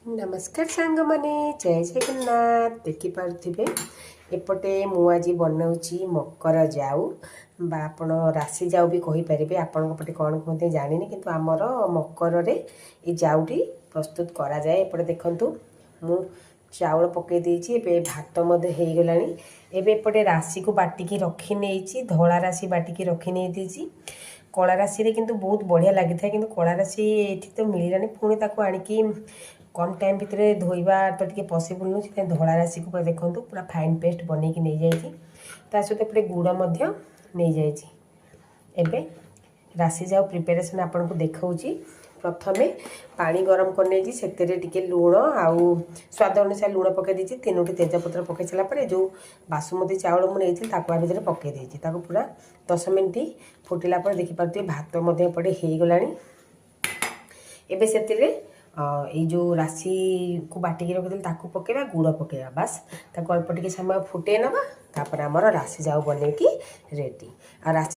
ନମସ୍କାର ସାଙ୍ଗମାନେ, ଜୟ ଜଗନ୍ନାଥ। ଦେଖିପାରୁଥିବେ, ଏପଟେ ମୁଁ ଆଜି ବନାଉଛି ମକର ଜାଉ ବା ଆପଣ ରାଶି ଜାଉ ବି କହିପାରିବେ। ଆପଣଙ୍କ ପଟେ କ'ଣ କୁହନ୍ତି ଜାଣିନି, କିନ୍ତୁ ଆମର ମକରରେ ଏ ଜାଉଟି ପ୍ରସ୍ତୁତ କରାଯାଏ। ଏପଟେ ଦେଖନ୍ତୁ, ମୁଁ ଚାଉଳ ପକାଇ ଦେଇଛି। ଏବେ ଭାତ ମଧ୍ୟ ହେଇଗଲାଣି। ଏବେ ଏପଟେ ରାଶିକୁ ବାଟିକି ରଖି ନେଇଛି। ଧଳା ରାଶି ବାଟିକି ରଖି ନେଇ ଦେଇଛି। କଳା ରାଶିରେ କିନ୍ତୁ ବହୁତ ବଢ଼ିଆ ଲାଗିଥାଏ, କିନ୍ତୁ କଳା ରାଶି ଏଠି ତ ମିଳିଲାନି। ପୁଣି ତାକୁ ଆଣିକି କମ୍ ଟାଇମ୍ ଭିତରେ ଧୋଇବା ତ ଟିକେ ପସିବୁଲ୍ ନୁହେଁ। ସେଥିପାଇଁ ଧଳା ରାଶିକୁ ପୁରା ଦେଖନ୍ତୁ, ପୁରା ଫାଇନ୍ ପେଷ୍ଟ ବନେଇକି ନେଇଯାଇଛି। ତା ସହିତ ଏପଟେ ଗୁଡ଼ ମଧ୍ୟ ନେଇଯାଇଛି। ଏବେ ରାଶି ଜାଉ ପ୍ରିପାରେସନ୍ ଆପଣଙ୍କୁ ଦେଖାଉଛି। ପ୍ରଥମେ ପାଣି ଗରମ କରିନେଇଛି। ସେଥିରେ ଟିକେ ଲୁଣ ଆଉ ସ୍ୱାଦ ଅନୁସାରେ ଲୁଣ ପକାଇ ଦେଇଛି। ତିନୋଟି ତେଜପତ୍ର ପକାଇ ସାରିଲା ପରେ ଯେଉଁ ବାସୁମତୀ ଚାଉଳ ମୁଁ ନେଇଥିଲି, ତାକୁ ଆ ଭିତରେ ପକାଇ ଦେଇଛି। ତାକୁ ପୁରା 10 ମିନିଟ୍ ଫୁଟିଲା ପରେ ଦେଖିପାରୁଥିବେ, ଭାତ ମଧ୍ୟ ଏପଟେ ହେଇଗଲାଣି। ଏବେ ସେଥିରେ ଏଇ ଯେଉଁ ରାଶିକୁ ବାଟିକି ରଖିଥିଲି, ତାକୁ ପକାଇବା, ଗୁଡ଼ ପକାଇବା, ବାସ୍ ତାକୁ ଅଳ୍ପ ଟିକେ ସମୟ ଫୁଟେଇ ନେବା। ତାପରେ ଆମର ରାଶି ଜାଉ ବନେଇକି ରେଡ଼ି। ଆଉ ରାଶି